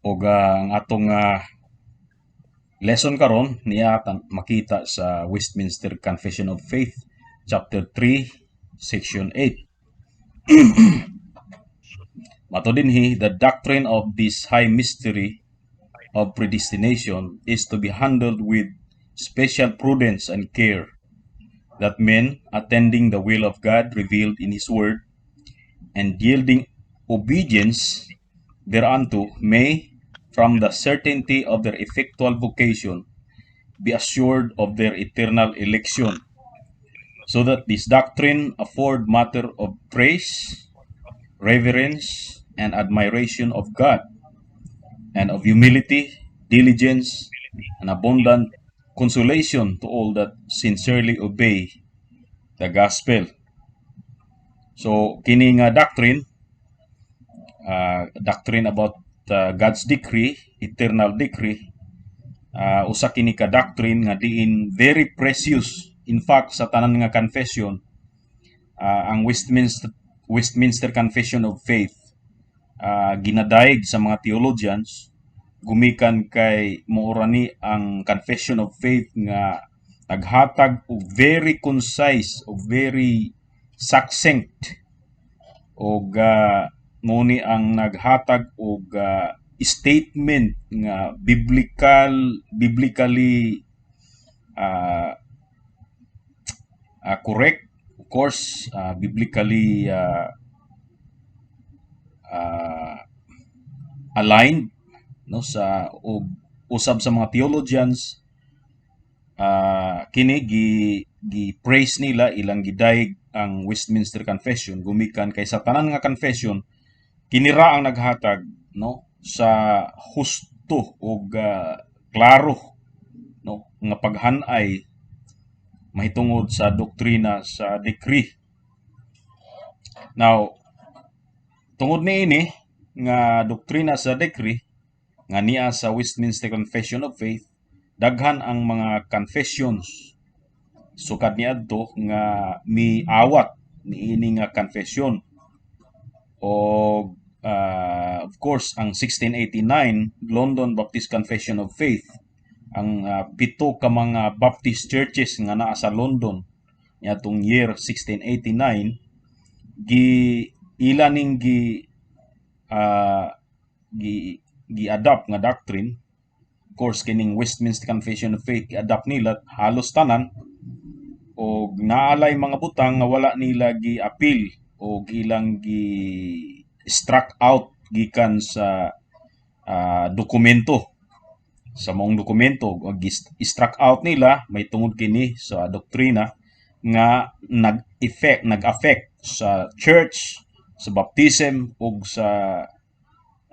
Ug ang atong lesson karon niya makita sa Westminster Confession of Faith, chapter 3, section 8. Matud dinhi, "The doctrine of this high mystery of predestination is to be handled with special prudence and care, that men, attending the will of God revealed in His Word, and yielding obedience thereunto, may, from the certainty of their effectual vocation, be assured of their eternal election, so that this doctrine afford matter of praise, reverence, and admiration of God, and of humility, diligence, and abundant consolation to all that sincerely obey the gospel." So kini nga doctrine, doctrine about God's decree, eternal decree, usa kini ka doctrine nga diin very precious. In fact, sa tanan nga confession, ang Westminster Confession of Faith ginadayeg sa mga theologians gumikan kay mao ni ang confession of faith nga naghatag og very concise og very succinct og mo ni ang naghatag og statement nga biblically correct, of course, biblically aligned, no, sa og usab sa mga theologians, kini gi gi praise nila, ilang gidayeg ang Westminster Confession gumikan kay sa tanan nga confession kini ra ang naghatag, no, sa husto ug klaro, no, nga paghanay mahitungod sa doktrina sa decree. Now, tungod niini nga doktrina sa decree nga niya sa Westminster Confession of Faith, daghan ang mga confessions sukad niadto nga miawat niini nga confession. Og of course, ang 1689 London Baptist Confession of Faith, ang pito ka mga Baptist churches nga naa sa London niadtong year 1689, gi ila ning gi gi gi-adopt nga doctrine. Of course, kining Westminster Confession of Faith gi-adopt nila halos tanan og naalay mga butang nga wala nila gi-appeal o ilang gi struck out gikan sa dokumento, sa maong dokumento og struck out nila may tungod kini sa doktrina nga nag-effect, nag-affect sa church, sa baptism ug sa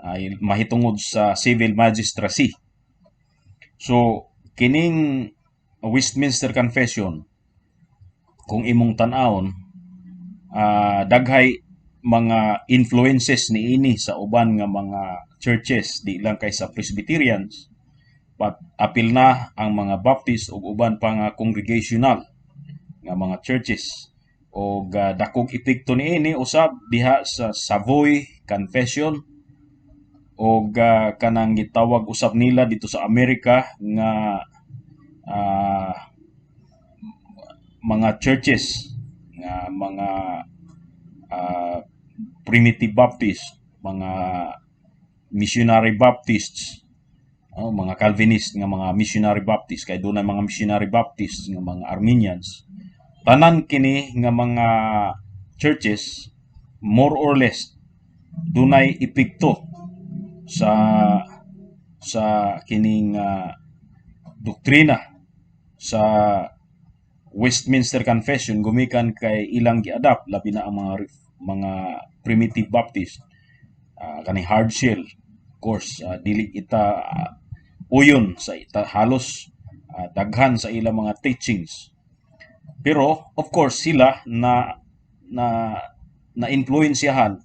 ay mahitungod sa civil magistracy. So kining Westminster Confession, kung imong tan-awon, daghay mga influences niini sa uban nga mga churches, di lang kay sa Presbyterians but apil na ang mga Baptist ug uban pa nga congregational nga mga churches. Og dakog epekto niini usab diha sa Savoy Confession og kanang gitawag usab nila dito sa Amerika nga mga churches nga mga Primitive Baptist, mga Missionary Baptists, oh, mga Calvinist nga mga Missionary Baptist, kay dunay mga Missionary Baptist nga mga Arminians. Tanan kini nga mga churches, more or less dunay epekto sa kining doktrina sa Westminster Confession gumikan kay ilang gi-adapt, labi na ang mga Primitive Baptist, kaning hard shell. Of course, dili ita uyon sa ita halos daghan sa ilang mga teachings, pero of course sila na na na influensyahan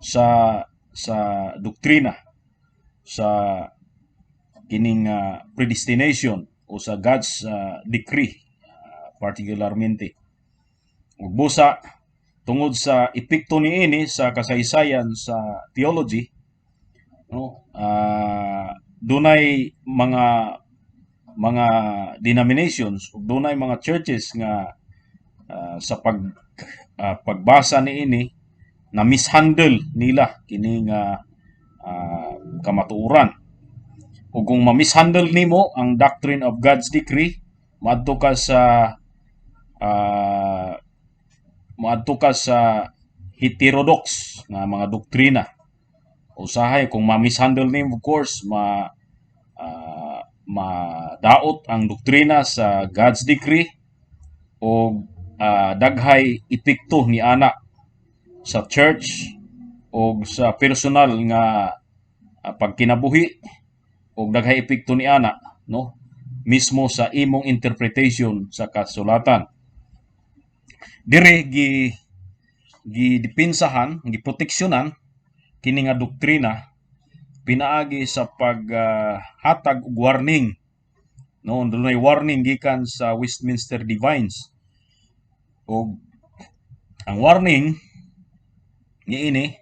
sa doktrina sa kining predestination o sa God's decree particularmente. Ug busa tungod sa epekto niini sa kasaysayan sa theology, No, dunay mga denominations ug dunay mga churches nga sa pagbasa niini na mishandle nila kini nga kamatuoran. Ug kung ma-mishandle nimo ang doctrine of God's decree, moadto ka sa heterodox nga mga doktrina. Usahay kung ma-mishandle nimo, of course, ma madaot ang doktrina sa God's decree o daghay epekto ni ana sa church o sa personal nga pagkinabuhi o daghay epekto ni ana, no, mismo sa imong interpretation sa kasulatan. Dire gi gidepinsahan, giproteksyonan kini nga doktrina pinaagi sa paghatag og warning, no. Dunay warning gikan sa Westminster Divines ug ang warning niini,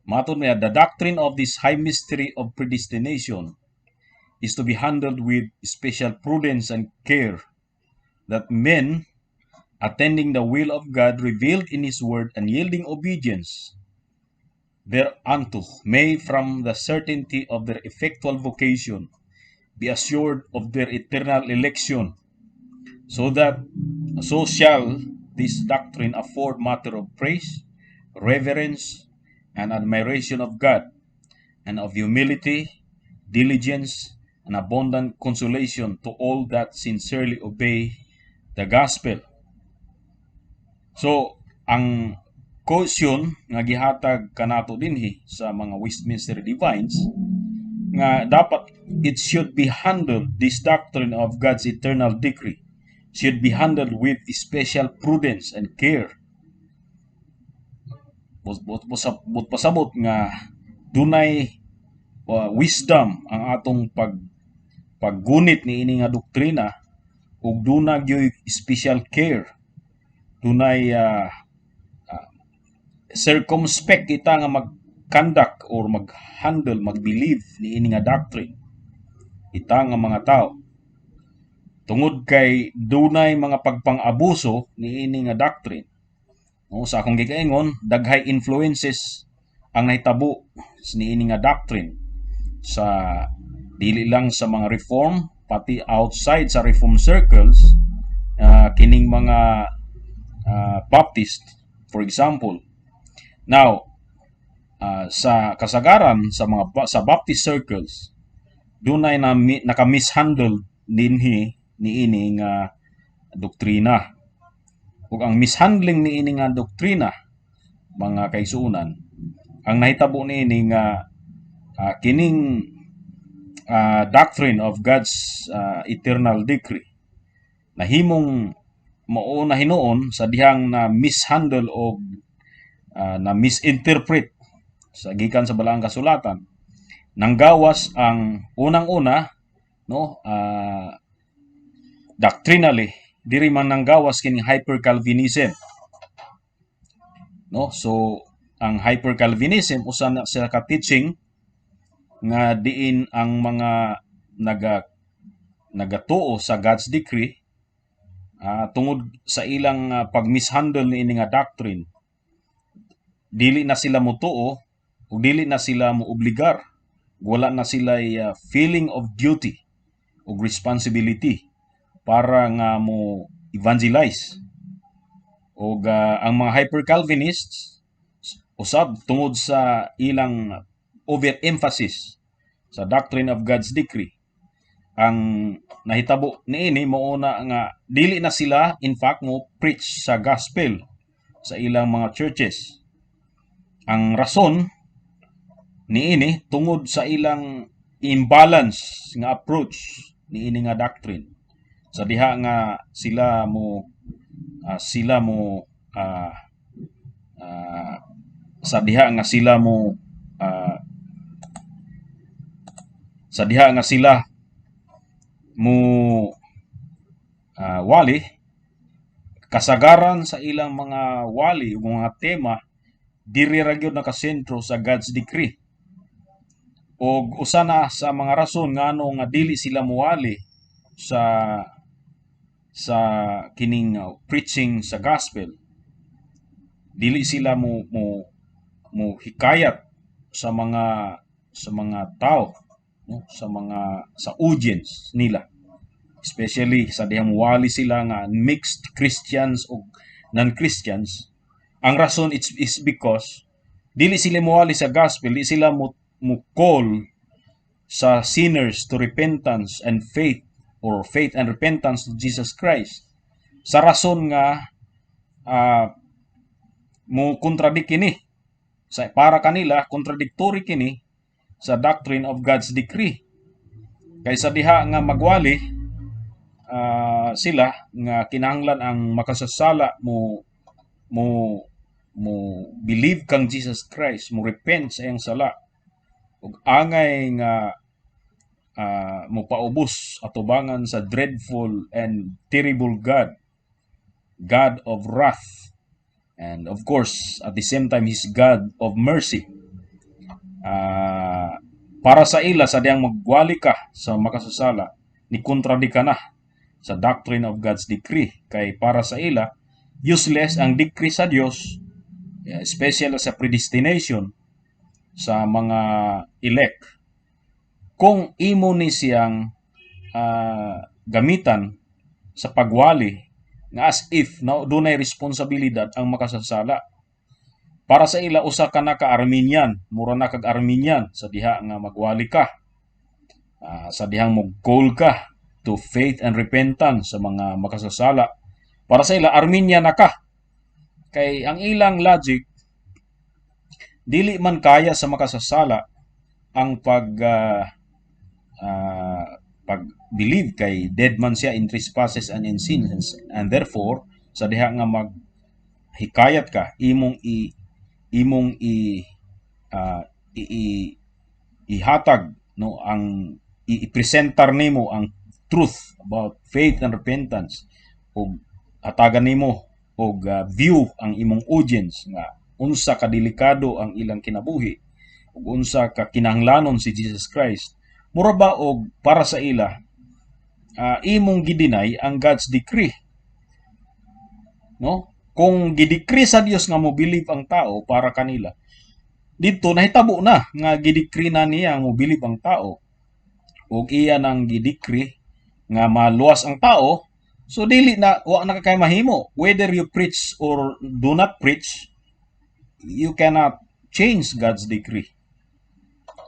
matod niya, "The doctrine of this high mystery of predestination is to be handled with special prudence and care, that men, attending the will of God revealed in His Word and yielding obedience thereunto, may from the certainty of their effectual vocation be assured of their eternal election, so shall this doctrine afford matter of praise, reverence, and admiration of God, and of humility, diligence, and abundant consolation to all that sincerely obey the gospel." So, ang caution nga gihatag kanato dinhi sa mga Westminster Divines nga dapat it should be handled, this doctrine of God's eternal decree should be handled with special prudence and care. But pasabot nga dunay wisdom ang atong paggunit niini nga doktrina ug duna gyoy special care, dunay circumspect kita nga mag-conduct or mag-handle, mag-believe niini nga doctrine kita nga mga tao tungod kay dunay mga pagpang-abuso niini nga doctrine, no. Sa akong gikaingon, daghay influences ang nahitabo niini nga doctrine sa dili lang sa mga reform, pati outside sa reform circles, kining mga Baptist, for example. Now, sa kasagaran sa mga sa Baptist circles, dunay na naka-mishandle dinhi niini nga doktrina. Ug ang mishandling niini nga doktrina, mga kaigsuonan, ang nahitabo niini nga kining doctrine of God's eternal decree nahimong mao na hinuon sa dihang na mishandle og na misinterpret sa gikan sa Balaang Kasulatan, nanggawas ang unang-una, no, doctrinally diri man nanggawas kining hyper-Calvinism, no. So ang hyper-Calvinism, usa na sila ka teaching nga diin ang mga nagatuo sa God's decree, tungod sa ilang pag-mishandle niini nga doctrine, dili na sila motuo ug dili na sila moobligar, wala na sila feeling of duty ug responsibility para nga mo evangelize. Ug ang mga hyper Calvinists usab, tungod sa ilang overemphasis sa doctrine of God's decree, ang nahitabo niini mao na nga dili na sila in fact mo preach sa gospel sa ilang mga churches. Ang rason niini, tungod sa ilang imbalance nga approach niini nga doctrine sa diha nga sa diha nga sila mo wali, kasagaran sa ilang mga wali ug mga tema diri ra gyud nakasentro sa God's decree. Og usa na sa mga rason ngano nga dili sila muwali sa kining preaching sa gospel, dili sila mo hikayat sa mga tao, no, sa audience nila, especially sa dihang muwali sila nga mixed Christians o non-Christians. Ang rason is because dili sila muwali sa gospel, dili sila mo call sa sinners to repentance and faith or faith and repentance to Jesus Christ sa rason nga mo contradict kini sa, para kanila, contradictory kini sa doctrine of God's decree. Kay sa diha nga magwali sila nga kinahanglan ang makasasala mo believe kang Jesus Christ, mo repent sa iyang sala ug angay nga mo paubos atubangan sa dreadful and terrible God, God of wrath, and of course at the same time He's God of mercy. Para sa ila, sa diyang magwali ka sa makasasala, ni contradict ka na sa doctrine of God's decree, kay para sa ila useless ang decree sa Dios, especially sa predestination sa mga elect, kung imo ni siyang gamitan sa pagwali nga as if na dunay responsibilidad ang makasasala. Para sa ila, usa ka na ka Arminian, mura na kag Arminian sa diha nga magwali ka, sa dihang mo call ka to faith and repentance sa mga makasasala. Para sa ila, Arminian na ka. Kay ang ilang logic, dili man kaya sa makasasala ang pag believe kay dead man siya in trespasses and in sins, and therefore sa diha nga mag hikayat ka, imong i ihatag, no, ang i-presentar nimo ang truth about faith and repentance ug hatagan nimo og view ang imong audience nga unsa ka delikado ang ilang kinabuhi ug unsa ka kinahanglanon si Jesus Christ, mura ba og para sa ila imong gi-deny ang God's decree, no? Kung gi-decree sa Dios nga mo believe ang tao, para kanila dito nahitabo na nga gi-decree na niya mo believe ang tao ug iya nang gi-decree nga maluwas ang tao. So dili na, wa na kay mahimo. Whether you preach or do not preach, you cannot change God's decree.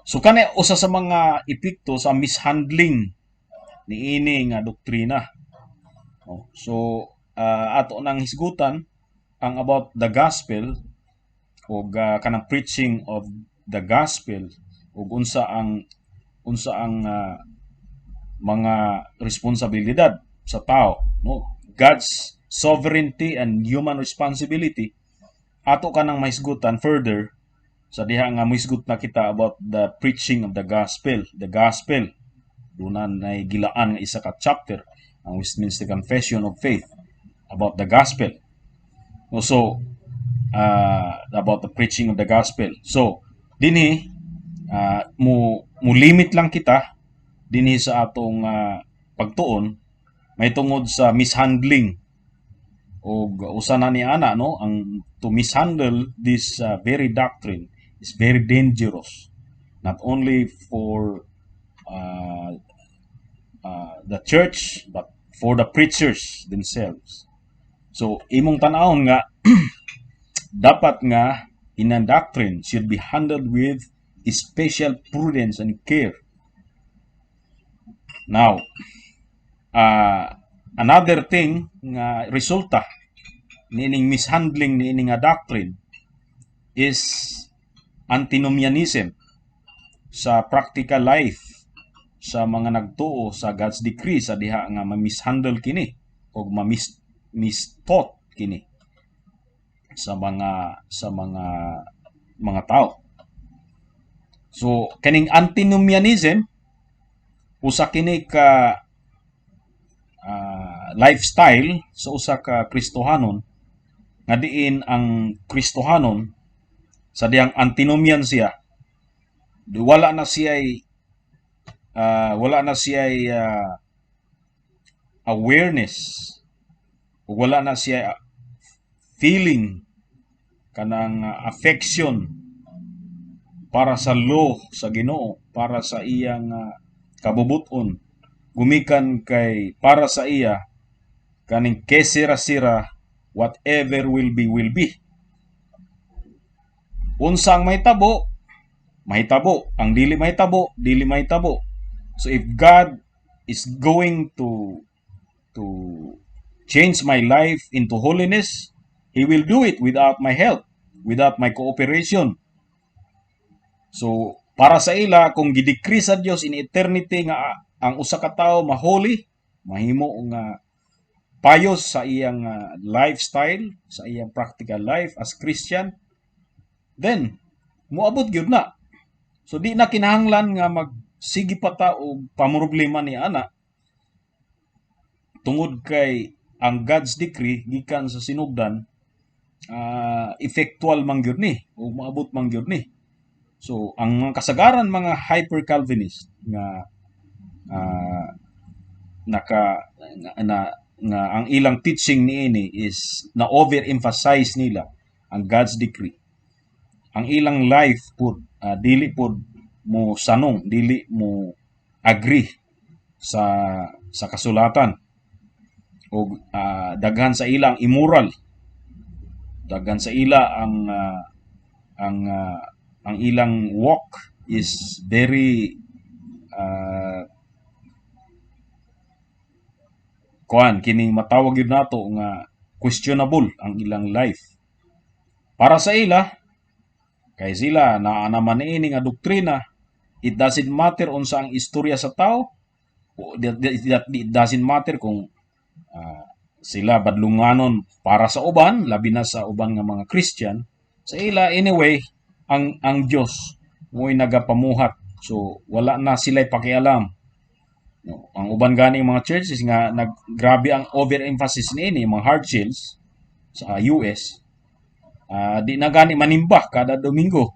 So kani usa sa mga epekto sa mishandling niini nga doktrina. Oh, so ato nang hisgutan ang about the gospel ug kanang preaching of the gospel ug unsa ang mga responsibilidad sa tao, no, God's sovereignty and human responsibility. Ato kanang mahisgutan further sa diha nga mohisgot na kita about the preaching of the gospel. The gospel, duna nay gilaan nga isa ka chapter ang Westminster Confession of Faith about the gospel. So about the preaching of the gospel. So dinhi mo limit lang kita dinhi sa atong pagtuon may tungod sa mishandling og usa na ni ana, no, ang to mishandle this very doctrine is very dangerous, not only for the church but for the preachers themselves. So imong tan-awon nga dapat nga in a doctrine should be handled with special prudence and care. Now, another thing nga resulta niining mishandling niini nga doctrine is antinomianism sa practical life sa mga nagtuo sa God's decree, sa diha nga ma-mishandle kini o ma-mis mistaught kini sa mga tao. So kining antinomianism, usa kini ka lifestyle sa usa ka Kristohanon nga diin ang Kristohanon, sa diyang antinomian siya, Wala na siya awareness, wala na siya feeling kanang affection para sa law sa Ginoo, para sa iyang kabubuton, gumikan kay para sa iya kaning que sera-sera, whatever will be will be. Unsa ang mahitabo, mahitabo. Ang dili mahitabo, dili mahitabo. So if God is going to change my life into holiness, He will do it without my help, without my cooperation. So para sa ila, kung gidecree sa Dios in eternity nga ang usa ka tawo mahuli, mahimo nga pious sa iyang lifestyle, sa iyang practical life as Christian, then moabot gyud na. So di na kinahanglan nga magsige pa ta og pamroblema ni ana tungod kay ang God's decree gikan sa sinugdan effectual man gyud ni o moabot man gyud ni. So ang mga kasagaran mga hyper Calvinist nga naka nga, na, nga ang ilang teaching niini is na overemphasize nila ang God's decree. Ang ilang life pud dili pud mo sanong, dili mo agree sa kasulatan og daghan sa ilang immoral, daghan sa ila ang ilang walk is very kuan, kining matawag gyud nato nga questionable ang ilang life. Para sa ila, kay sila naa naman niini nga doktrina, it doesn't matter unsa ang istorya sa tao, it doesn't matter kung sila badlunganon para sa uban, labi na sa uban nga mga Christian. Sa ila, anyway, ang Dios mo'y nagapamuhat. So wala na sila'y pakialam. No, ang uban gani mga churches nga naggrabe ang overemphasis niini, mga hard shells sa US, di na gani manimba kada Domingo.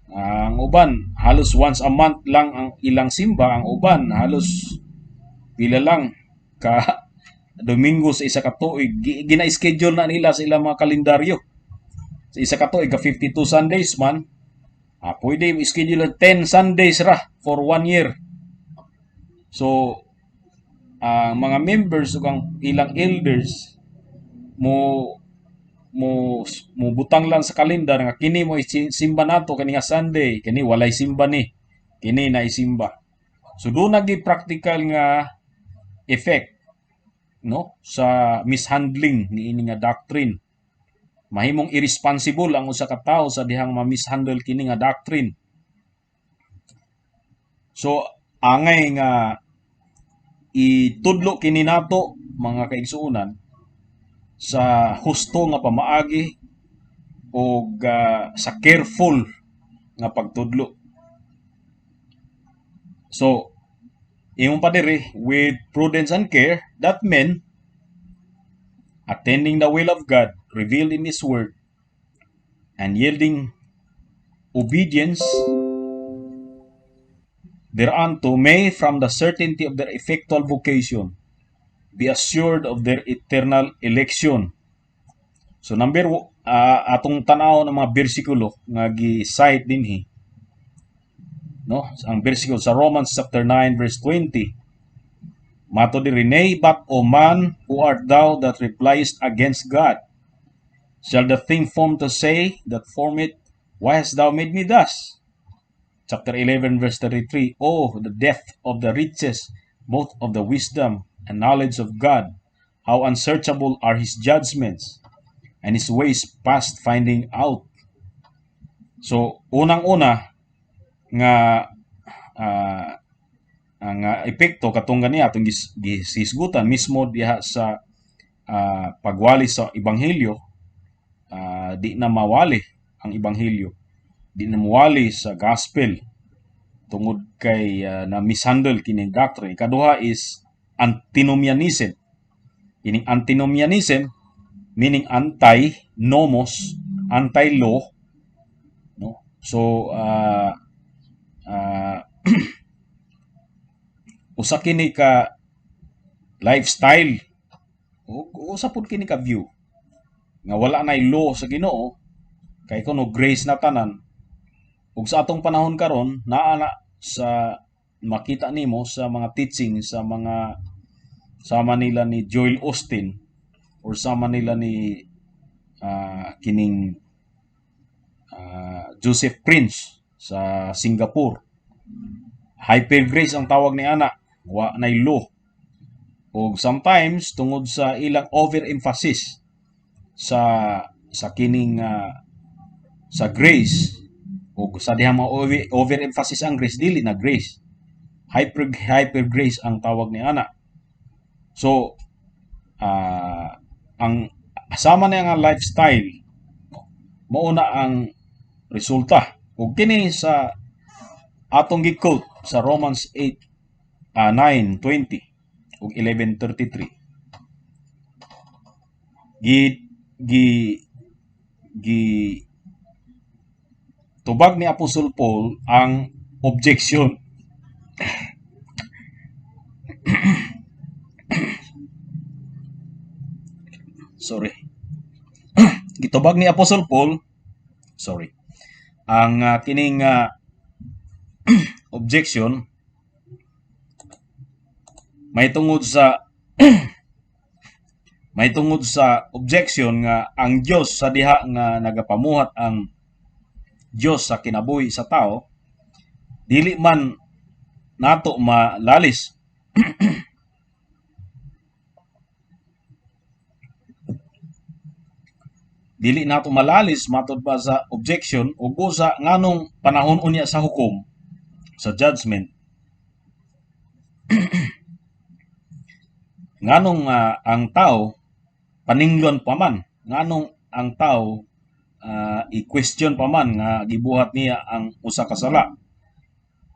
Ang uban halos once a month lang ang ilang simba, ang uban halos pila lang ka Domingo sa isa ka tuig. Gina-schedule na nila sa ilang mga kalendaryo. Sa isa ka tuig ka 52 Sundays man, pwede i-schedule 10 Sundays ra for one year. So ang mga members ug ang ilang elders mo butang lang sa kalendar nga kini mo simba nato kani nga Sunday, kini walay simba ni, kini na isimba. So duna gyud practical nga effect, no, sa mishandling niini nga doctrine. Mahimong irresponsible ang usa ka tawo sa dihang ma-mishandle kini nga doctrine. So angay nga itudlo kini nato, mga kaigsuonan, sa husto nga pamaagi og sa careful nga pagtudlo. So ingon pa diri, with prudence and care, that men attending the will of God revealed in His Word and yielding obedience thereunto may from the certainty of their effectual vocation be assured of their eternal election. So number atong tanaw ng mga bersikulo nga gi-cite dinhi. No? Ang bersikulo sa Romans chapter 9 verse 20. Mato diri, "Nay, but O man, who art thou that repliest against God? Shall the thing formed to say that formed it, 'Why hast thou made me thus?'" Chapter 11 verse 33, "Oh, the depth of the riches, both of the wisdom and knowledge of God! How unsearchable are His judgments, and His ways past finding out." So, unang-una nga ang epekto katong gani atong gisgutan mismo diha sa pagwali sa ebanghelyo, di na mawali ang ebanghelyo, di na mawali sa gospel tungod kay na mishandle kining doctrine. Ikaduha is antinomianism. Kining antinomianism, meaning anti nomos, anti law, no? So Usa kini ka lifestyle o usa pud kini ka view nga wala nay law sa Ginoo kay kuno grace na tanan. Ug sa atong panahon karon, naa na sa makita nimo sa mga teaching sa mga sama nila ni Joel Osteen or sama nila ni kining Joseph Prince sa Singapore. Hyper grace ang tawag ni ana, wa nay law. Ug sometimes, tungod sa ilang overemphasis sa kining sa grace, ug sa diha mga overemphasis ang grace, dili na grace, hyper hyper grace ang tawag ni ana. So ang sama niya nga lifestyle, mao na ang resulta. Ug kini sa atong gi-quote sa Romans 8 9:20 ug 11:33, gi gi gi tubag ni Apostle Paul ang objection. Sorry, gitubag ni Apostle Paul, sorry, ang kining objection may tungod sa objection nga ang Dios, sa diha nga nagapamuhat ang Dios sa kinabuhi sa tao, dili man nato malalis. Dili nato malalis matod pa sa objection. Ug usa, nganong panahon unya sa hukom, sa judgment, nganong ang tao paninglon pa man? Nganong ang tao i-question pa man nga gibuhat niya ang usa ka sala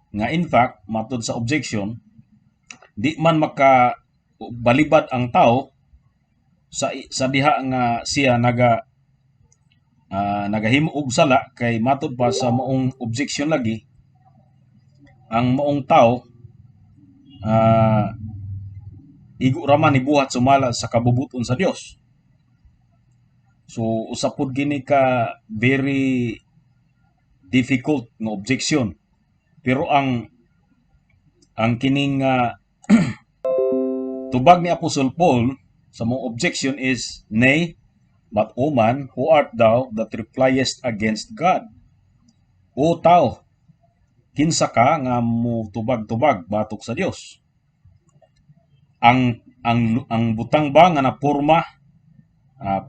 nga in fact, matod sa objection, di man maka balibad ang tao sa diha nga siya nagahimo og sala, kay matod pa sa maong objection lagi, ang maong tao igo ra man ibuhat sumala sa kabubuton sa Dios? So usa pud gini ka very difficult nga objection. Pero ang kining tubag ni Apostle Paul sa maong objection is, "Nay, but O man, who art thou that repliest against God?" O tao, kinsa ka nga mo tubag-tubag batok sa Dios? Ang butang ba nga naporma,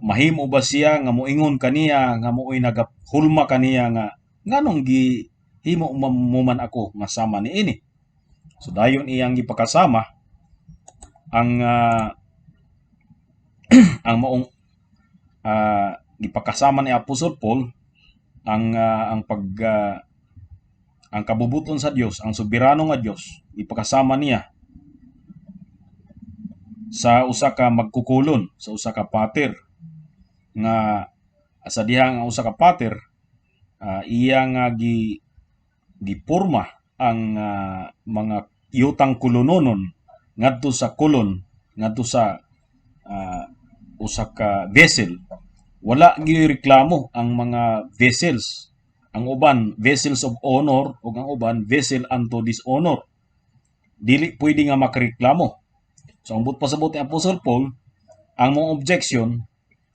mahimo ba siya nga moingon kaniya nga mo'y nagahulma kaniya nga nganong gihimo mo man ako nga sama niini? So dayon iyang gipakasama ang maong gipakasama ni Apostle Paul ang pag ang kabubuton sa Dios, ang soberano nga Dios, ipakasama niya sa usa ka magkukulon, sa usa ka potter, nga sa diha nga usa ka potter, iya nga gi giporma ang mga yutang kulunonon ngadto sa kulon, ngadto sa usa ka vessel. Wala gyud reklamo ang mga vessels. Ang uban vessels of honor ug ang uban vessel unto dishonor, dili pwede nga makareklamo. So ang buot pasabot ni Apostle Paul, ang maong objection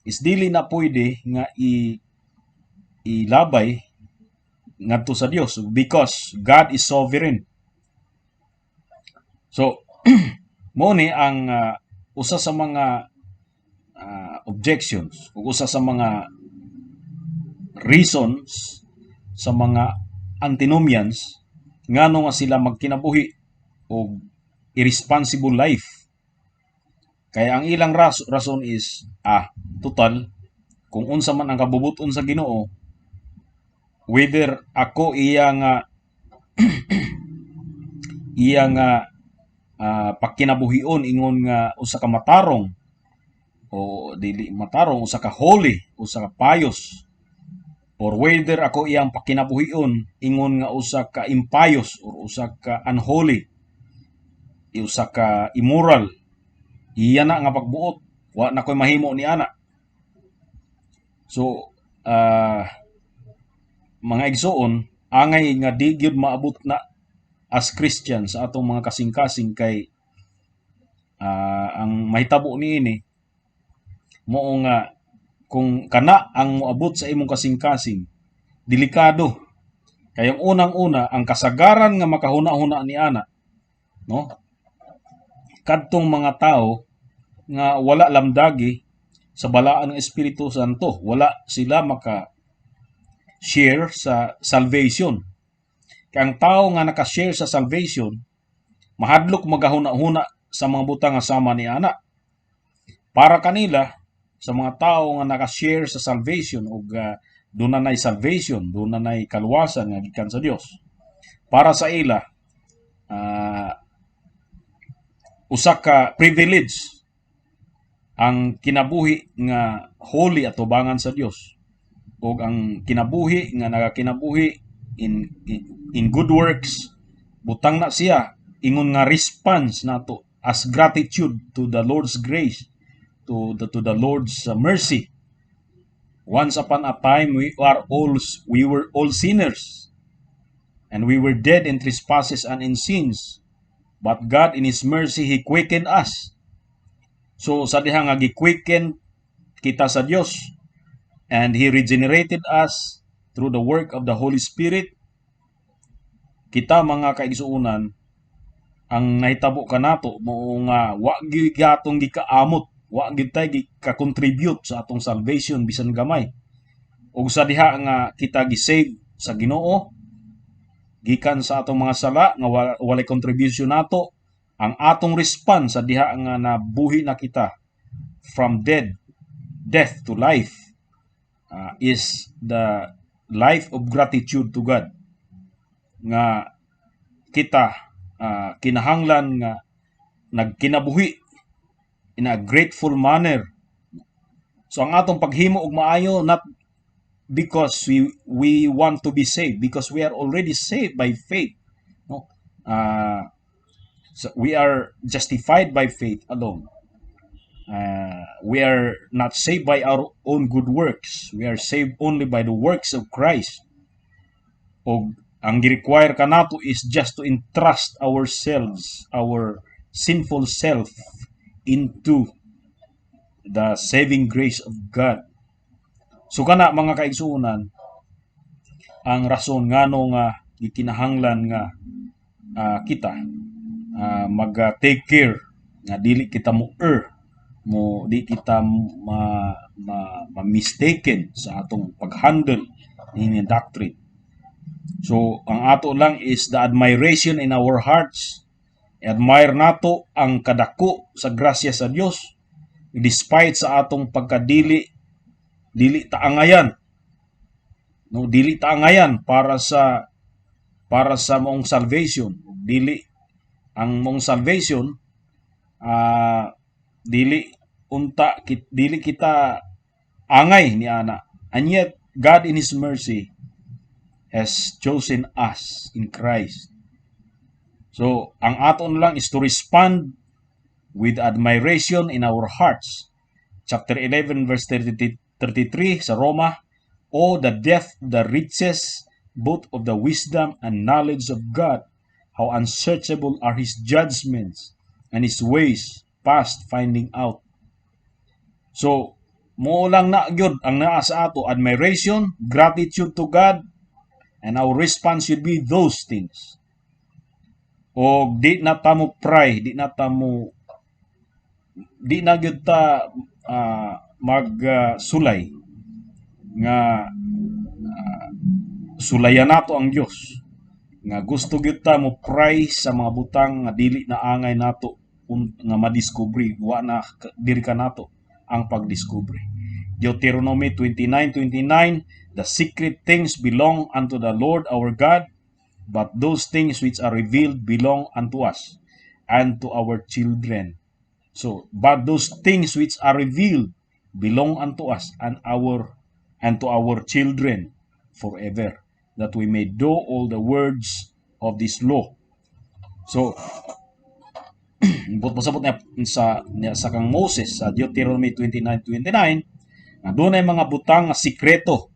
is dili na pwede nga i ilabay ngadto sa Dios because God is sovereign. So mo ni ang usa sa mga objections ug usa sa mga reasons sa mga antinomians ngano nga sila magkinabuhi og irresponsible life. Kaya ang ilang rason is, total, kung unsa man ang kabubuton sa Ginoo, whether ako iya nga pakinabuhion ingon nga usa ka matarong o dili matarong, usa ka holy, usa ka pious, or whether ako iyang pakinabuhion ingon nga usa ka impious or usa ka unholy, Usa ka immoral. Iya na nga pagbuot, wa na koy mahimo ni ana. So mga igsuon, angay nga di gyud maabot na as Christian sa atong mga kasing-kasing kay ang mahitabo niini mao nga kung kana ang moabot sa imong kasing-kasing, delikado. Kay ang unang-una, ang kasagaran nga makahuna-huna ni ana, no, kadtong mga tao nga wala lamdagi sa balaan ng Espiritu Santo, wala sila maka share sa salvation. Kay ang tao nga naka-share sa salvation, mahadlok magahuna-huna sa mga butang nga sama ni ana. Para kanila, sa mga tao nga naka-share sa salvation ug duna nay salvation, duna nay kaluwasan nga gikan sa Dios. Para sa ila, usa ka privilege ang kinabuhi nga holy atubangan sa Dios ug ang kinabuhi nga nagakinabuhi in good works, butang na siya ingon nga response nato as gratitude to the Lord's grace, to the Lord's mercy. Once upon a time we were all sinners and we were dead in trespasses and in sins, but God in His mercy, He quickened us. So sa diha nga gi-quicken kita sa Dios and He regenerated us through the work of the Holy Spirit, kita, mga kaigsuonan, ang nahitabo kanato mao nga wa gyud atong gikaamot, wa gyud tay gika-contribute sa atong salvation bisan gamay. Ug sa diha nga kita gi-save sa Ginoo gikan sa atong mga sala nga walay contribution nato, ang atong response sa diha nga nabuhi na kita from death to life is the life of gratitude to God nga kita kinahanglan nga nagkinabuhi in a grateful manner. So ang atong paghimo og maayo, not because we want to be saved, because we are already saved by faith, no? So we are justified by faith alone. We are not saved by our own good works. We are saved only by the works of Christ. Og ang gi-require kanato is just to entrust ourselves, our sinful self, into the saving grace of God. So kana, mga kaigsuonan, ang rason ngano nga gikinahanglan nga kita mag take care nga dili kita mo err mo, di kita ma mistaken sa atong pag-handle ini doctrine. So ang ato lang is the admiration in our hearts. Admire nato ang kadako sa grasya sa Dios despite sa atong pagkadili, dili ta angayan, no, dili ta angayan para sa maong salvation. Dili ang maong salvation, dili unta dili kita angay ni ana, and yet God in His mercy has chosen us in Christ. So ang ato na lang is to respond with admiration in our hearts. Chapter 11 verse 30, 33 sa Roma: "Oh, the depth, the riches, both of the wisdom and knowledge of God! How unsearchable are His judgments and His ways past finding out." So, mo lang na gyud ang naa sa ato: admiration, gratitude to God, and our response should be those things. O di na ta mo pray, di na gyud ta magsulay nga sulayan nato ang Dios nga gusto gyud ta mo pray sa mga butang nga dili na angay nato nga madiskubre, wa na diri kanato ang pagdiskubre. Deuteronomy 29:29: "The secret things belong unto the Lord our God, but those things which are revealed belong unto us and to our children." So, but those things which are revealed belong unto us and to our children forever, that we may do all the words of this law. So, Buot pasabot niya sa kang Moses sa Deuteronomy 29:29 nga dunay mga butang nga sikreto,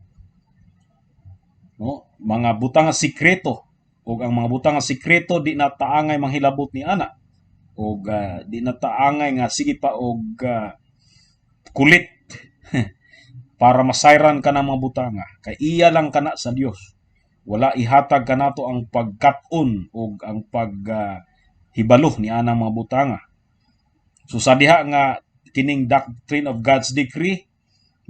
no? Mga butang nga sikreto, ug ang mga butang nga sikreto, di na taangay manghilabot ni ana ug di na taangay nga sige pa og kulit para masayran ka ng mga butanga, kay iya lang kana sa Dios. Wala ihatag kanato ang pagkat-on ug ang pag hibalo ni anang mga butanga. So sa diha nga kining doctrine of God's decree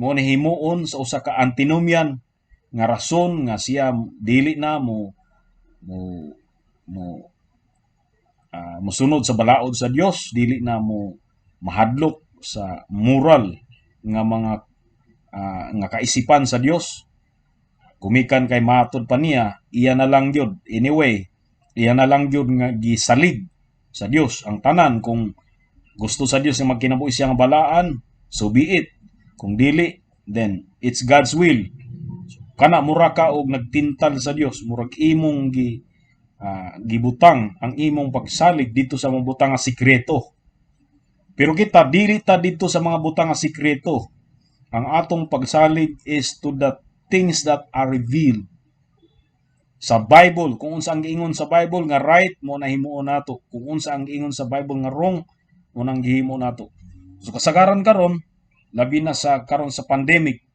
mo ni himuon sa usa ka antinomian nga rason nga siya dili na mo mo mo mosunod sa balaod sa Dios, dili na mo mahadlok sa moral nga mga nga kaisipan sa Dios, gumikan kay matod pa niya, iya na lang gyud. Anyway, iya na lang gyud nga gisalig sa Dios ang tanan. Kung gusto sa Dios nga magkinabuhi siya nga balaan, so be it. Kung dili, then it's God's will. Kana mura ka og nagtintal sa Dios, murag imong gibutang ang imong pagsalig dito sa mga butang nga sikreto. Pero kita, dili ta dito sa mga butang nga sikreto. Ang atong pagsalig is to the things that are revealed sa Bible. Kung unsa ang giingon sa Bible nga right, mo na himuon nato. Kung unsa ang giingon sa Bible nga wrong, mo nang gihimo nato. So kasagaran karon, labi na sa karon sa pandemic,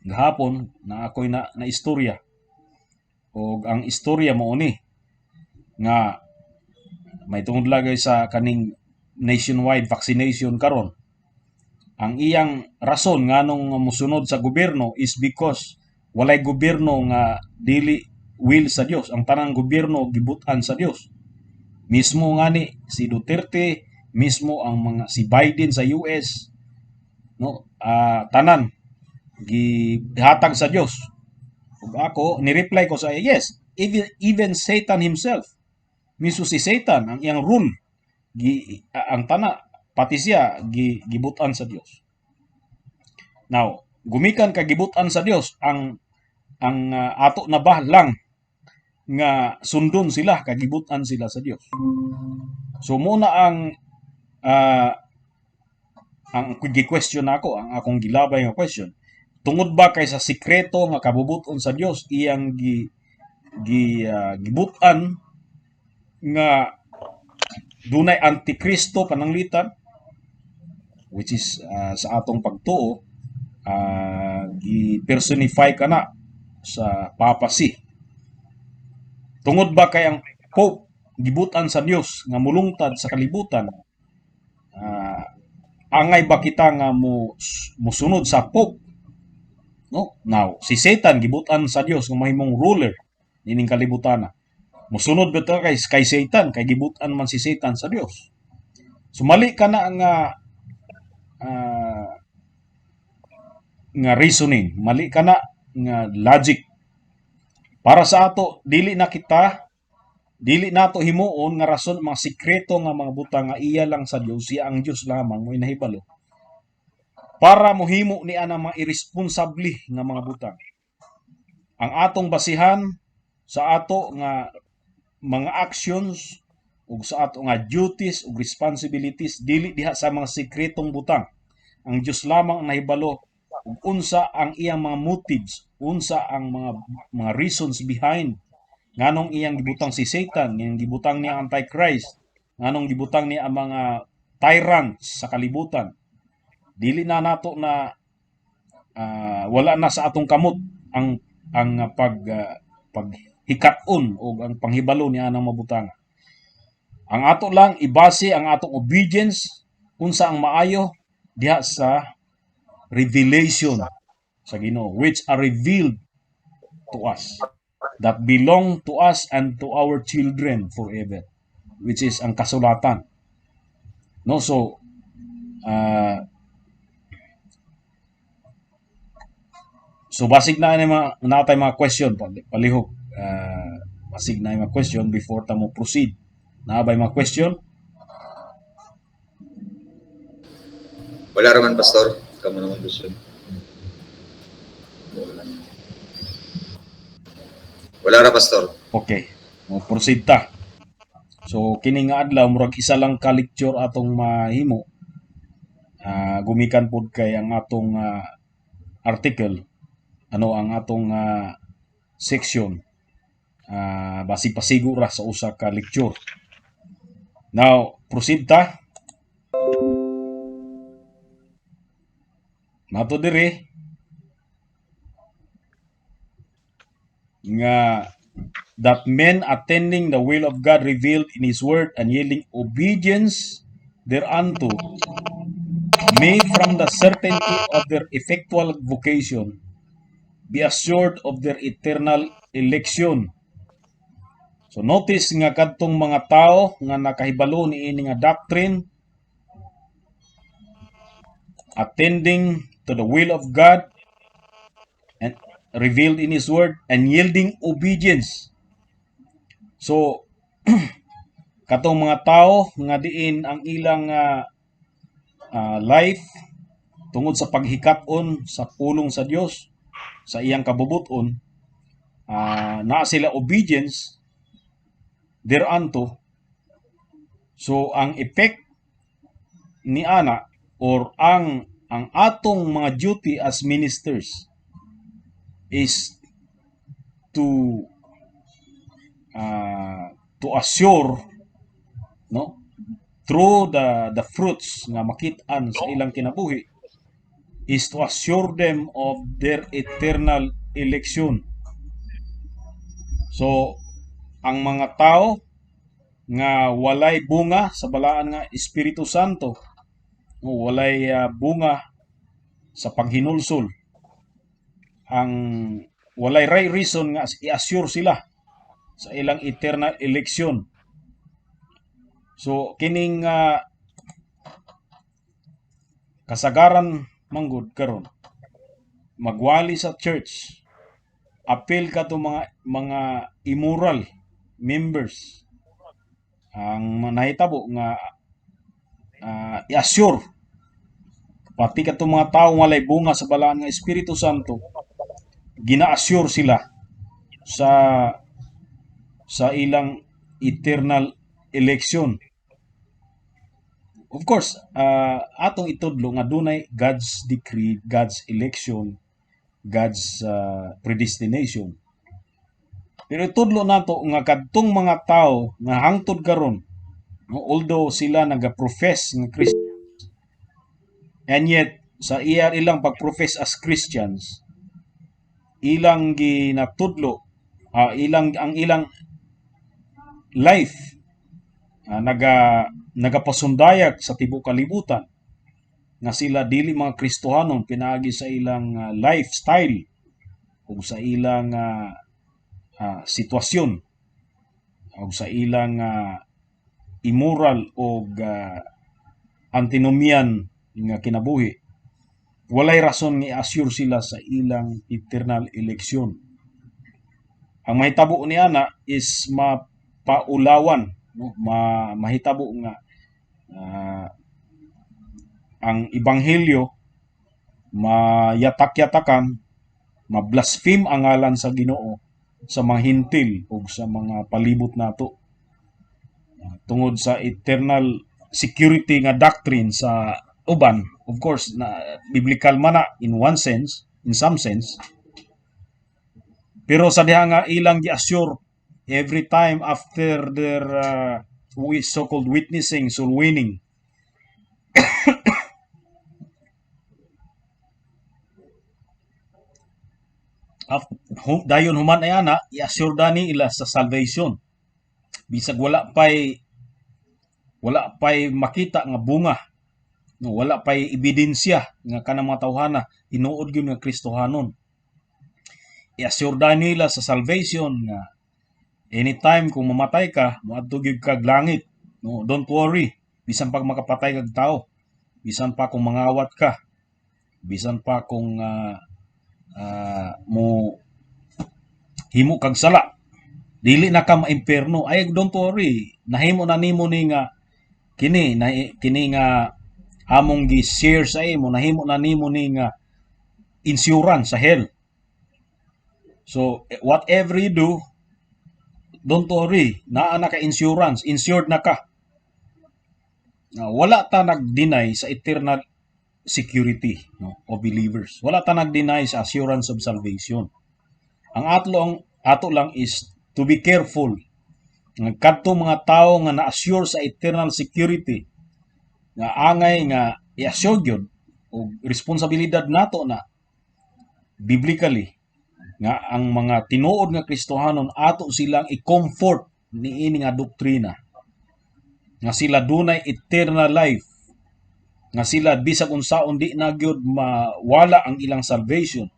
gahapon na ako'y na istorya, og ang istorya mao ni nga may tungod lagay sa kaning nationwide vaccination karon. Ang iyang rason nganong mosunod sa gobyerno is because walay gobyerno nga dili will sa Dios. Ang tanang gobyerno gibutan sa Dios. Mismo ngani si Duterte, mismo ang mga si Biden sa US, no, tanan gihatag sa Dios. Ug ako ni-reply ko sa, "Yes, even Satan himself." Mismo si Satan, ang iyang rule gi, ang tana pati siya gibutan sa Dios. Now, gumikan ka gibutan sa Dios, ang ato na ba lang nga sundon sila kay gibutan sila sa Dios? So muna ang gi-question nako, ang akong gilabay nga question, tungod ba kay sa sikreto nga kabubuton sa Dios iyang gi gi gibutan nga dunay antikristo pananglitan, which is sa atong pagtuo gi-personify kana sa papacy? Tungod ba kay ang Pope gibutan sa Dios nga mulungtad sa kalibutan, angay ba kita nga mo musunod sa Pope, no? Now, si Satan gibutan sa Dios nga mahimong ruler nining kalibutan. Musunod ba ta kay Satan kay gibutan man si Satan sa Dios? Sumali ka na nga nga reasoning, mali ka na nga logic. Para sa ato, dili na kita, dili nato himuon nga rason mga sikreto nga mga butang nga iya lang sa Dios, siya ang Dios lamang mo nahibalo, para mohimo ni ana mga irresponsable nga mga butang. Ang atong basihan sa ato nga mga actions ug sa ato nga duties ug responsibilities, dili diha sa mga sikretong butang. Ang Dios lamang ang nahibalo ug unsa ang iyang mga motives, unsa ang mga reasons behind nganong iyang gibutang si Satan, iyang gibutang niya ang Antichrist, nganong gibutang niya ang mga tyrants sa kalibutan. Dili na nato na wala na sa atong kamot ang paghikat-on o ang panghibalo niya ng mabutang. Ang ato lang ibase ang atong obedience, unsa ang maayo, diha sa revelation sa Ginoo which are revealed to us, that belong to us and to our children forever, which is ang kasulatan, no? So basig na ni mga natay mga question, palihog, basig na mga question before ta mo proceed. Naa bay mga question? Wala raman, Pastor. Kamo naman question. Wala ra, Pastor. Okay, mo proceed ta. So kini nga adlaw, murag isa lang ka lecture atong mahimo. Gumikan pud kay ang atong article, ano, ang atong section, basig pasigo ra sa usa ka lecture. Now, proceed ta. Nato diri nga that men attending the will of God revealed in His Word and yielding obedience thereunto may from the certainty of their effectual vocation be assured of their eternal election. So notice nga kadtong mga tao nga nakahibalo niini nga doctrine, attending to the will of God and revealed in His Word and yielding obedience. So katong mga tao nga diin ang ilang life tungod sa paghikat-on sa pulong sa Dios, sa iyang kabubuton, naa sila obedience thereunto. So ang effect ni ana or ang atong mga duty as ministers is to assure, no, through the fruits nga makit-an sa ilang kinabuhi, is to assure them of their eternal election. So ang mga tao nga walay bunga sa balaan nga Espiritu Santo, o walay bunga sa paghinulsol, ang walay right reason nga i-assure sila sa ilang eternal election. So kining kasagaran manggod karon, magwali sa church, apil kato mga immoral members, ang nahitabo nga i-assure pati katong mga tawo walay bunga sa balaan nga Espiritu Santo, gina-assure sila sa ilang eternal election. Of course, atong itudlo nga dunay God's decree, God's election, God's predestination. Pero itudlo nato nga kadtong mga tao nga hangtod karon, no, although sila naga-profess nga Christians, and yet sa iya ilang pag-profess as Christians, ilang ginatudlo, ilang ang ilang life nagapasundayag sa tibuok kalibutan nga sila dili mga Kristohanon pinaagi sa ilang lifestyle ug sa ilang sitwasyon ug sa ilang immoral o antinomian nga kinabuhi, walay rason nga i-assure sila sa ilang eternal election. Ang mahitabo ni ana is mapaulawan, no? Mahitabo nga ang ebanghelyo mayatak-yatakan, ma-blaspheme ang ngalan sa Ginoo sa mga Hentil ug sa mga palibot nato. Tungod sa eternal security nga doctrine sa uban, of course, na biblical man na in one sense, in some sense. Pero sa diha nga ilang gi-assure every time after their so-called witnessing, soul winning, dayon human ay ana, i-assure dani ila sa salvation bisag wala pay makita nga bunga, no, wala pay ebidensya nga kanang mga tawhana tinuod gyud nga Kristohanon. I-assure dani nila sa salvation nga anytime kung mamatay ka, moadto gyud kag langit, no, don't worry, bisan pag makapatay kag tao, bisan pa kung mangawat ka, bisan pa kung mo himo kag sala, dili na ka maimpierno. Ay, don't worry, nahimo na nimo ni nga kini na kini nga among gi-share sa imo, nahimo na nimo ni nga insurance sa hell. So whatever you do, Don't worry, naa na ka insurance, insured na ka. Na wala ta nag-deny sa eternal security, no, of believers. Wala ta nag-deny sa assurance of salvation. Ang ato lang is to be careful nga kadto mga tawo nga na-assure sa eternal security nga angay nga i-assure gyud og responsibilidad nato na biblically nga ang mga tinuod nga Kristohanon, ato silang i-comfort niini nga doktrina nga sila dunay eternal life, nga sila bisag unsaon di na gyud mawala ang ilang salvation,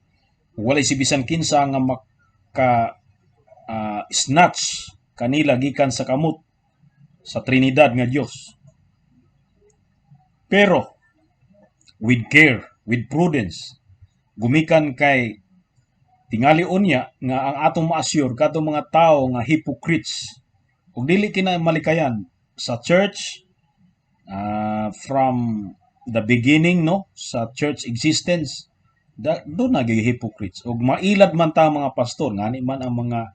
walay si bisan kinsa nga maka snatch kanila gikan sa kamot sa Trinidad nga Dios. Pero with care, with prudence, gumikan kay tingali unya nga ang atong ma-assure kadtong mga tawo nga hypocrites ug dili kina malikayan sa church from the beginning, no, sa church existence da, do na gyud hypocrites ug mailad man ta mga pastor. Ngani man ang mga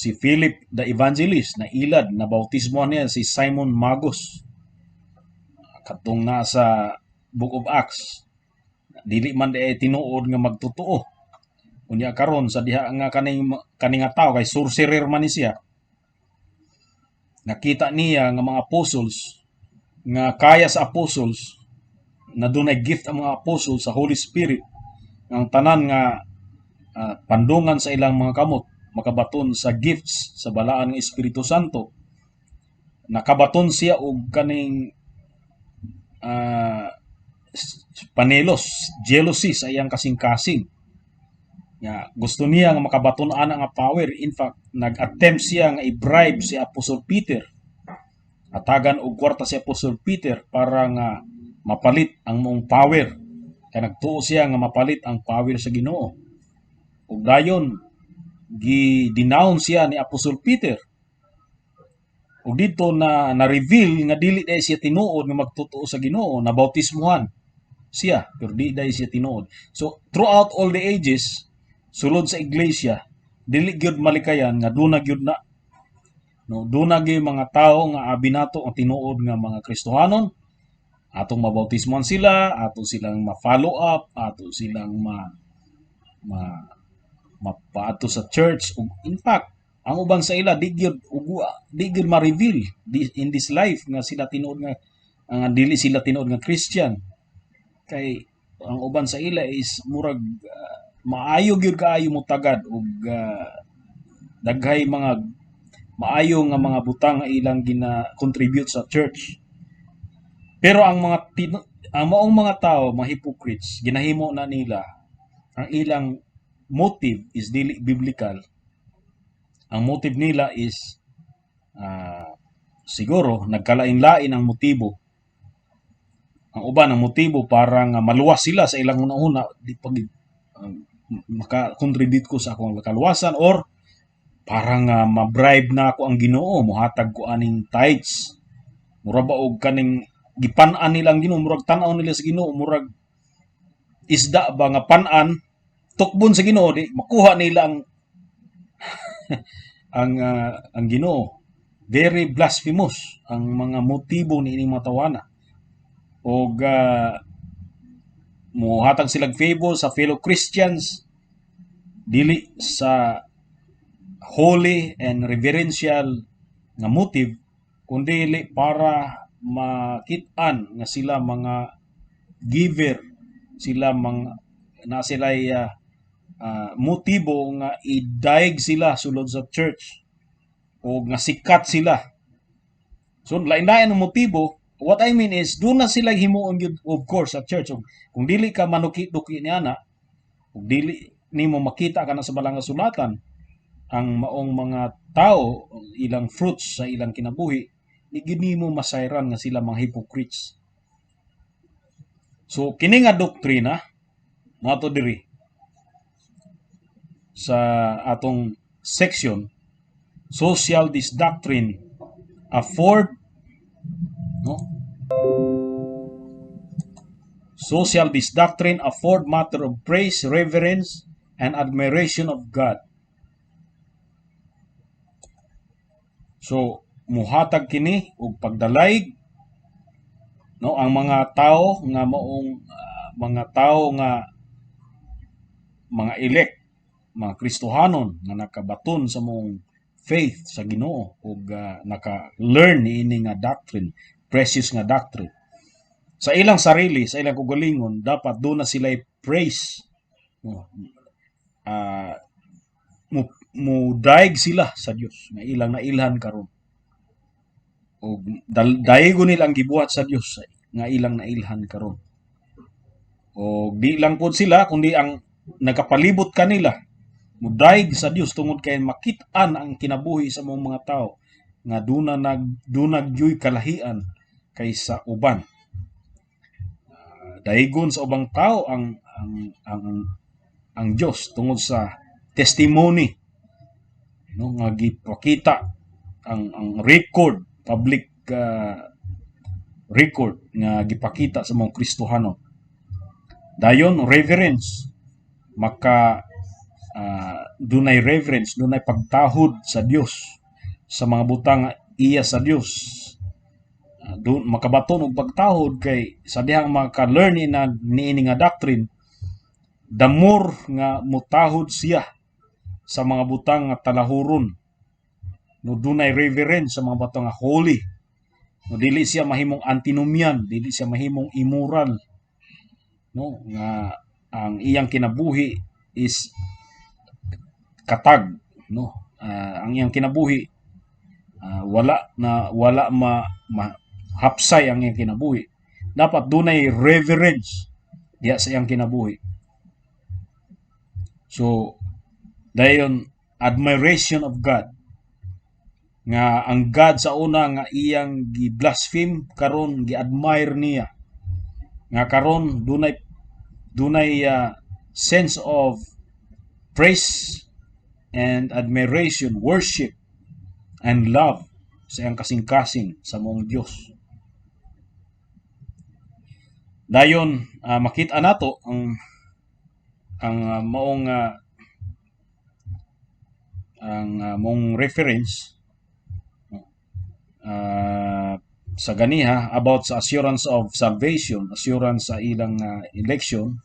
si Philip the Evangelist na ilad na bautismo niya si Simon Magus kadtong nasa Book of Acts, dili man di tinuod nga magtotoo. Unya karon sa diha nga kaning kani nga tawo kay sorcerer man ni siya, nakita niya nga mga apostles nga kaya sa apostles na dunay gift ang mga apostles sa Holy Spirit, ang tanan nga pandungan sa ilang mga kamot makabaton sa gifts sa balaan ng Espiritu Santo. Nakabaton siya og kaning panelos, jealousy sa iyang kasing-kasing nga gusto niya nga makabaton ana nga power. In fact, nag-attempt siya nga i-bribe si Apostle Peter, atagan og kwarta si Apostle Peter para nga mapalit ang maong power, kay nagtuo siya nga mapalit ang power sa Ginoo. Ug dayon gi-denounce siya ni Apostle Peter ug dito na na-reveal nga dili dai siya tinuod nga magtotoo sa Ginoo. Na bautismuhan siya pero di dai siya tinuod. So throughout all the ages, sulod sa iglesia, dili gyud malikayan nga duna gyud na, no, duna gyud mga tawo nga abi nato ang tinuod nga mga Kristohanon. Atong mabautismohan sila, ato silang ma-follow up, ato silang ma ma mapaadto sa church. Ug in fact, ang uban sa ila di gyud di gyud ma-reveal in this life nga sila tinuod nga ang dili sila tinuod nga Christian, kay ang uban sa ila is murag maayo gyud kaayo mo tagad ug daghay mga maayo nga mga butang nga ilang gina-contribute sa church. Pero ang maong mga tao, mga hypocrites, ginahimo na nila, ang ilang motive is dili biblical. Ang motive nila is siguro nagkalain-lain ang motibo. Ang uban, ang motibo para nga maluwas sila sa ilang una-una, di pag maka-contribute ko sa akong kaluwasan or para nga ma-bribe na ako ang Ginoo, mohatag ko aning tithes. Mura ba og kaning gipan-an nila ang Ginoo, murag tan-aw nila sa Ginoo murag isda ba nga pan-an, tukbon sa Ginoo, di makuha nila ang Ginoo. Very blasphemous ang mga motibo ni ining mga tawana og mohatag silang favor sa fellow Christians dili sa holy and reverential nga motive kundi para makit-an nga sila mga giver, sila mga na sila motibo nga idayeg sila sulod sa church o nga sikat sila. So lain-lain ang motibo. What I mean is doon na sila himuon gyud, of course, sa church. Ug kung dili ka manuki-duki ni ana ug dili nimo makita ka na sa balang sulatan ang maong mga tao, ilang fruits sa ilang kinabuhi, di gyud nimo masayran nga sila mga hypocrites. So kini nga doktrina nato diri sa atong section, so shall this doctrine afford, no, so shall this doctrine afford matter of praise, reverence and admiration of God. So muhatag kini og pagdalayg, no, ang mga tao nga maong mga tao nga mga elect, mga Kristohanon nga nakabaton sa maong faith sa Ginoo ug naka-learn niini nga doctrine, precious nga doctrine. Sa ilang sarili, sa ilang kaugalingon, dapat duna sila praise. No? Mo mudaig sila sa Dios nga ilang nailhan karon. Og daigon nila ang gibuhat sa Dios nga ilang nailhan karon. Og di lang pod sila kundi ang nagapalibot kanila mudaig sa Dios tungod kay makit-an ang kinabuhi sa mga tao nga duna gyuy kalahian kaysa uban. Daigon sa ubang tao ang Dios tungod sa testimony, no, nga gipakita ang record, public record nga gipakita sa mga Kristohano. Dayon, reverence, maka dunay reverence, dunay pagtahod sa Dios sa mga butang nga iya sa Dios. Dun, makabaton og pagtahod kay sa dihang maka-learn ni na niini nga doctrine, the more nga mutahod siya sa mga butang nga talahuron, no, dunay reverence sa mga butang nga holy, no, dili siya mahimong antinomian, dili siya mahimong immoral, no, nga ang iyang kinabuhi is katag, no, ang iyang kinabuhi wala na wala ma hapsay ang iyang kinabuhi. Dapat dunay reverence diha sa iyang kinabuhi. So dayon, admiration of God, nga ang God sa una nga iyang gi-blaspheme, karon gi-admire niya, nga karon dunay sense of praise and admiration, worship and love sa iyang kasing-kasing sa maong Dios. Dayon makita nato ang maong ang maong reference sa ganiha about sa assurance of salvation, assurance sa ilang election,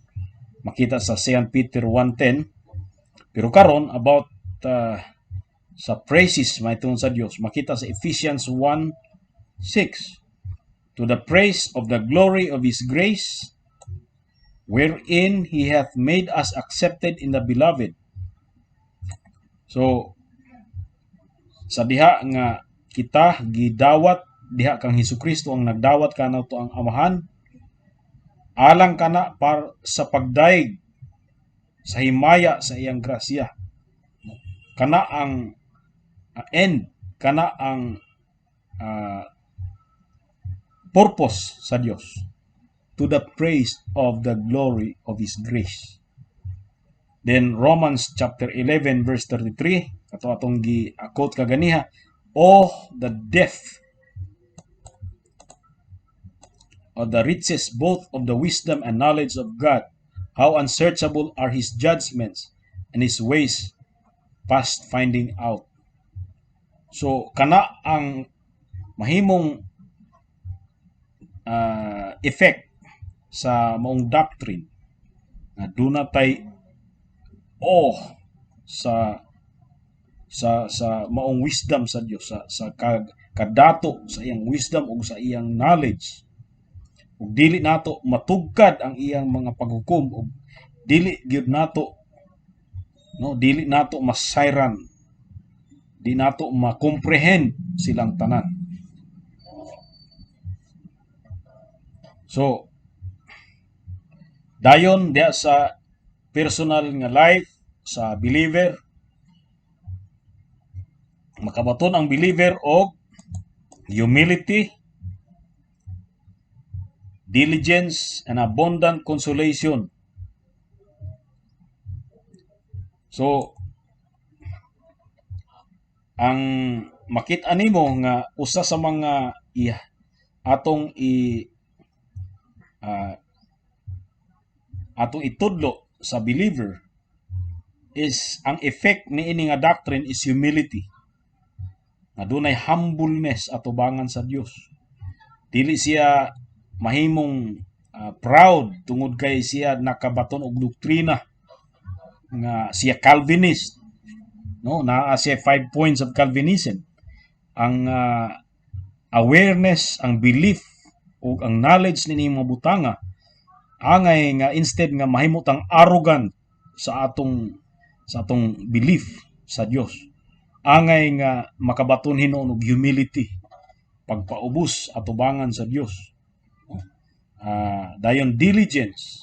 makita sa 2 Peter 1:10. Pero karon, about sa praises mahitungod sa Dios, makita sa Ephesians 1:6, "To the praise of the glory of His grace, wherein He hath made us accepted in the Beloved." So sa diha nga kita gidawat diha kang Hesukristo ang nagdawat kanato ang Amahan alang kana par sa pagdayeg sa himaya sa iyang grasya. Kana ang end, kana ang purpose sa Dios, to the praise of the glory of His grace. Then Romans chapter 11 verse 33, kato atong gi-quote kaganiha, "Oh, the depth of the riches both of the wisdom and knowledge of God! How unsearchable are His judgments and His ways past finding out." So kana ang mahimong effect sa maong doctrine nga duna tay oh sa maong wisdom sa Dios, sa kadato sa iyang wisdom ug sa iyang knowledge, ug dili nato matugkad ang iyang mga paghukom ug dili gyud nato, no, dili nato masayran, di nato ma-comprehend silang tanan. So dayon, diha sa personal nga life sa believer, makabaton ang believer og humility, diligence, and abundant consolation. So ang makita nimo nga usa sa mga i atong i atong itudlo sa believer is ang effect niini nga doctrine is humility. Nga dunay humbleness atubangan sa Dios. Dili siya mahimong proud tungod kay siya nakabaton og doktrina nga siya Calvinist, no? Naa siya five points of Calvinism. Ang awareness, ang belief ug ang knowledge niini mga butanga angay nga instead nga mahimo tang arrogant sa atong belief sa Dios, angay nga makabaton hinuon og humility, pagpaubos atubangan sa Dios. Dayon diligence,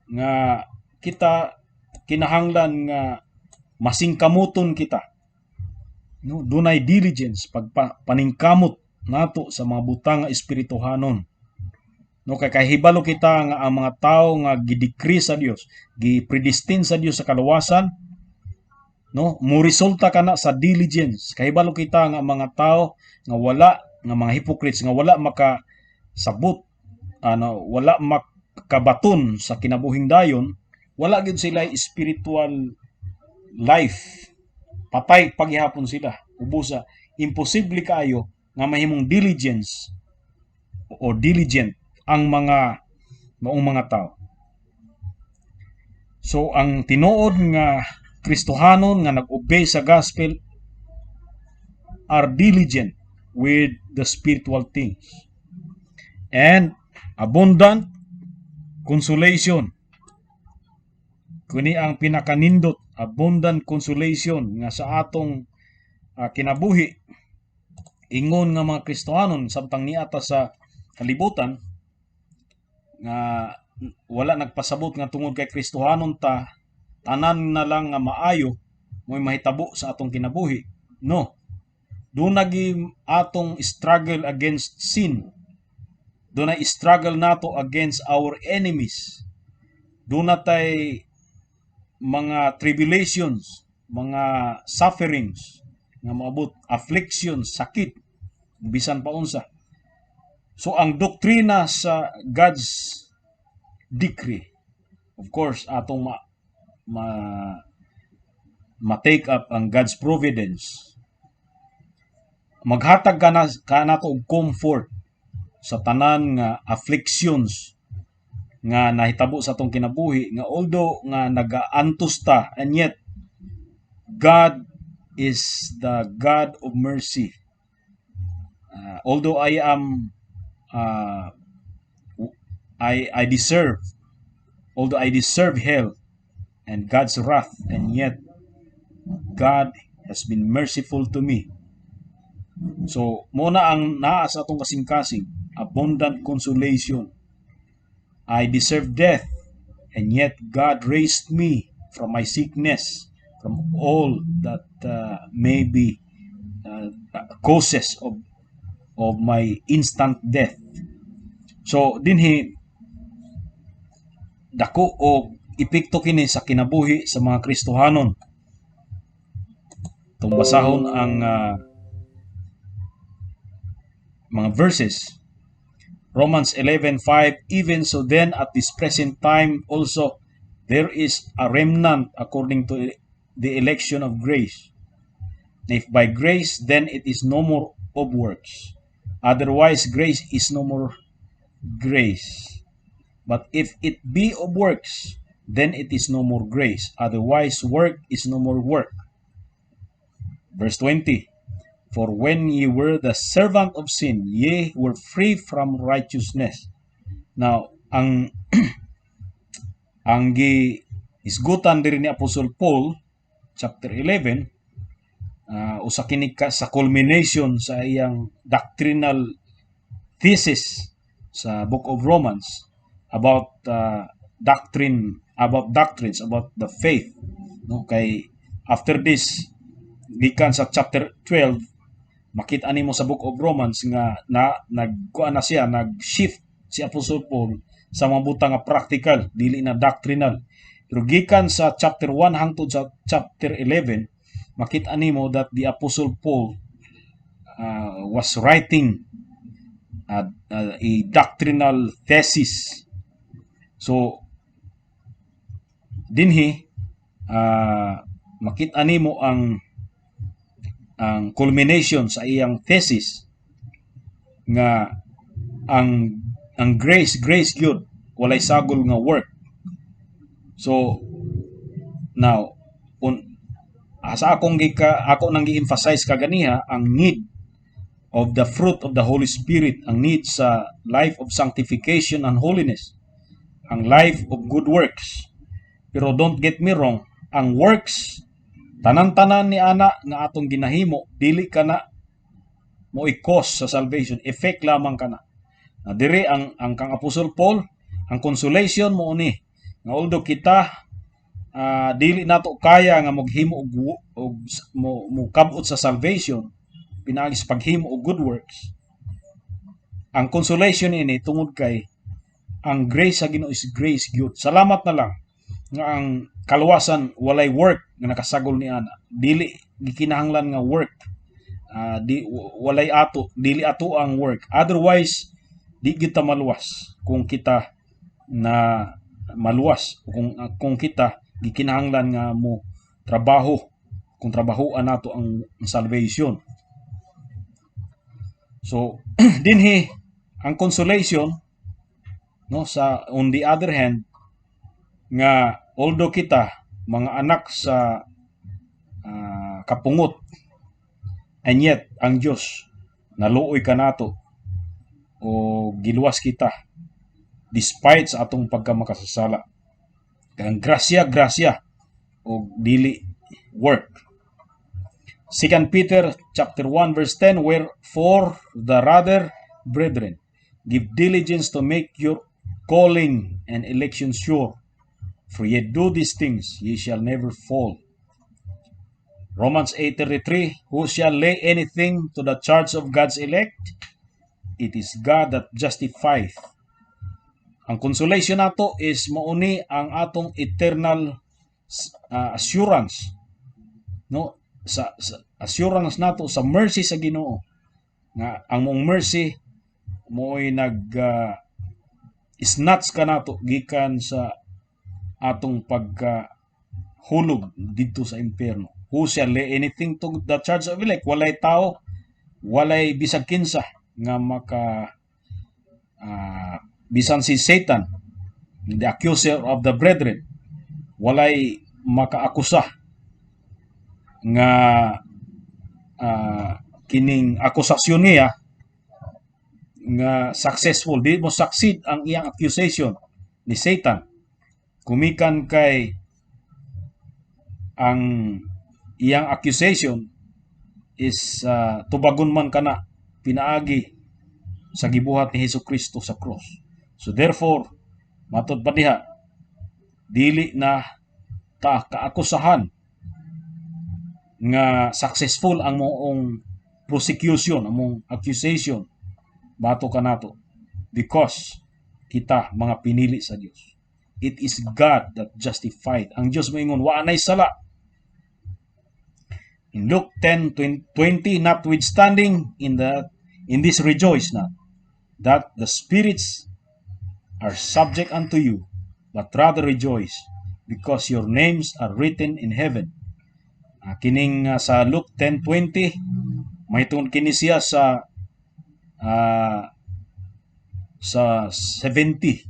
nga kita kinahanglan nga masingkamuton kita, no? Dunay diligence, pagpa, paningkamot nato sa mga butang nga espirituhanon, no? Kay kahibalo kita nga ang mga tawo nga gidecree sa Dios, gi-predestine sa Dios sa kaluwasan, no, mo resulta kana sa diligence. Kahibalo kita nga ang mga tawo nga wala, nga mga hypocrites nga wala maka sabot ano, wala makabaton sa kinabuhing dayon, wala gyud sila spiritual life, patay paghihapon sila. Ubusa, imposible kaayo nga mahimong diligence o diligent ang mga maong mga tao. So ang tinuod nga Kristohanon nga nag-obey sa gospel are diligent with the spiritual things. And abundant consolation. Kuni ang pinakanindot, abundant consolation nga sa atong kinabuhi ingon nga mga Kristohanon samtang niata sa kalibutan, nga wala nagpasabot nga tungod kay Kristohanon ta, tanan na lang nga maayo mo'y mahitabo sa atong kinabuhi. No. Duna gyud atong struggle against sin. Duna struggle nato against our enemies. Duna tay mga tribulations, mga sufferings nga moabot, afflictions, sakit, bisan pa unsa. So ang doktrina sa God's decree, of course, atong ma take up ang God's providence. Maghatag ka nato og comfort sa tanan nga afflictions nga nahitabo sa atong kinabuhi, nga although nga nagaantos ta, and yet God is the God of mercy. Although I deserve although I deserve hell and God's wrath, and yet God has been merciful to me. So mao na ang naa sa atong kasing-kasing, abundant consolation. I deserve death, and yet God raised me from my sickness, from all that may be causes of my instant death. So dinhi dako og epekto kini sa kinabuhi sa mga Kristohanon. Atong basahon ang mga verses. Romans 11:5: "Even so then, at this present time also there is a remnant according to the election of grace. If by grace, then it is no more of works. Otherwise grace is no more grace. But if it be of works, then it is no more grace. Otherwise work is no more work." Verse 20: "For when ye were the servant of sin, ye were free from righteousness." Now, ang gi isgutan diri ni Apostle Paul, chapter 11, usa kini ka sa culmination sa iyang doctrinal thesis sa Book of Romans about doctrine, about doctrines, about the faith, no? Kay after this, gikan sa chapter 12, makita nimo sa Book of Romans nga na nagkuan na siya, nag-shift si Apostle Paul sa mga butang nga practical, dili na doctrinal. Pero gikan sa chapter 1 hangtod sa chapter 11, makita nimo that the Apostle Paul was writing a doctrinal thesis. So dinhi makita nimo ang Ang culmination sa iyang thesis nga ang grace, grace gyud, walay sagol nga work. So now un sa akong gika ako nang gi-emphasize kaganiha ang need of the fruit of the Holy Spirit, ang need sa life of sanctification and holiness, ang life of good works. Pero don't get me wrong, ang works, tanan-tanan ni ana nga atong ginahimo, dili kana mo i-cause sa salvation, effect lamang kana. Na diri ang kang Apostle Paul, ang consolation mo ni nga although kita dili nato kaya nga maghimo og mo kabot sa salvation pinaagi sa paghimo og good works, ang consolation ini tungod kay ang grace sa Ginoo is grace gyud. Salamat na lang nga ang kaluwasan walay work nga nakasagol ni ana. Dili gikinahanglan nga work. Di walay ato, dili ato ang work. Otherwise, di kita maluwas kung kita na maluwas kung kita gikinahanglan nga mo trabaho, kung trabahoan nato ang salvation. So dinhi ang consolation, no, sa on the other hand nga although kita mga anak sa kapungot, and yet ang Dios naluoy kanato o giluwas kita despite sa atong pagkamakasasala. Ang grasya, grasya o dili work. 2 Peter chapter 1 verse 10: "Wherefore the rather, brethren, give diligence to make your calling and election sure. For ye do these things, ye shall never fall." Romans 8:33: "Who shall lay anything to the charge of God's elect? It is God that justifieth." Ang consolation nato is mauni ang atong eternal assurance, no, sa assurance nato sa mercy sa Ginoo nga ang mong mercy mo'y nag snatch kanato gikan sa atong pagka hulog didto sa impyerno. Who shall lay anything to the charge of elect? Walay tao, walay bisag kinsa nga maka bisan si Satan, the accuser of the brethren, walay makaakusa nga kining akusasyon niya nga successful. Di mo succeed ang iyang accusation ni Satan kumikan kay ang iyang accusation is tubagon man kana pinaagi sa gibuhat ni Hesus Kristo sa cross. So therefore, matod pa diha, dili na ta kaakusahan nga successful ang moong prosecution, ang mong accusation batok kanato because kita mga pinili sa Dios. It is God that justified. Ang Dios moingon, wa nay sala. In Luke 10:20, "Notwithstanding in this rejoice not, that the spirits are subject unto you, but rather rejoice because your names are written in heaven." Kining sa Luke 10:20, mahitungod kini siya sa 70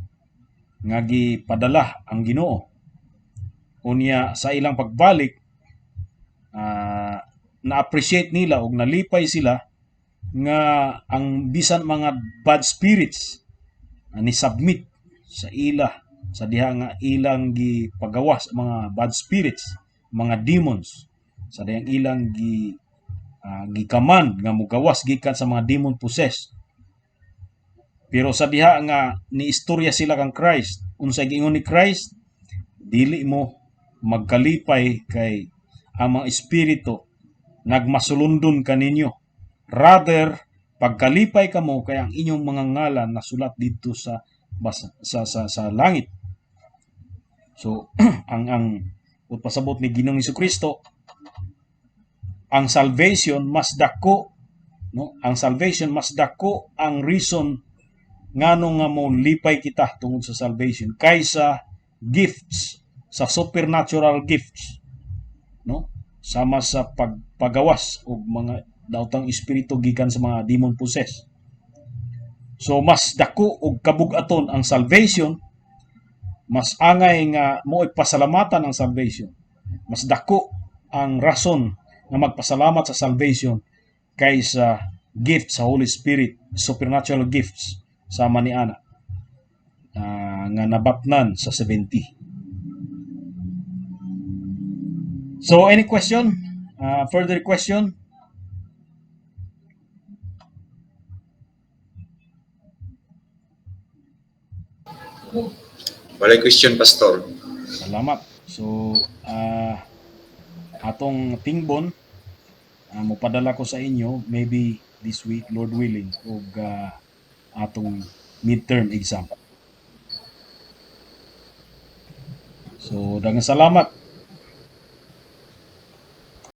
nga gipadala ang Ginoo. Unya sa ilang pagbalik, na-appreciate nila ug nalipay sila nga ang bisan mga bad spirits ni submit sa ila sa diha nga ilang gipagawas mga bad spirits, mga demons, sa dihang ilang gi-command nga mugawas gikan sa mga demon possessed. Pero sa diha nga ni istorya sila kang Christ, unsay giingon ni Christ? "Dili mo magkalipay kay ang mga espiritu nagmasulundon kaninyo. Rather, pagkalipay kamo kay ang inyong mga ngalan nasulat dito sa langit." So ang pasabot ni Ginoong Kristo, ang salvation mas dako, no? Ang salvation, mas dako ang reason ngano nga mo lipay kita tungod sa salvation kaysa gifts, sa supernatural gifts, no? Sama sa pagpagawas og mga daotang espiritu gikan sa mga demon possessed. So mas dako og kabug-aton ang salvation, mas angay nga mo pasalamatan ang salvation. Mas dako ang rason nga magpasalamat sa salvation kaysa gift sa Holy Spirit, supernatural gifts sama ni ana nga nabatnan sa 70. So any question? Further question? Walay question, Pastor. Salamat. So atong tingbon, mopadala ko sa inyo maybe this week, Lord willing, og atong midterm exam. So daghang salamat.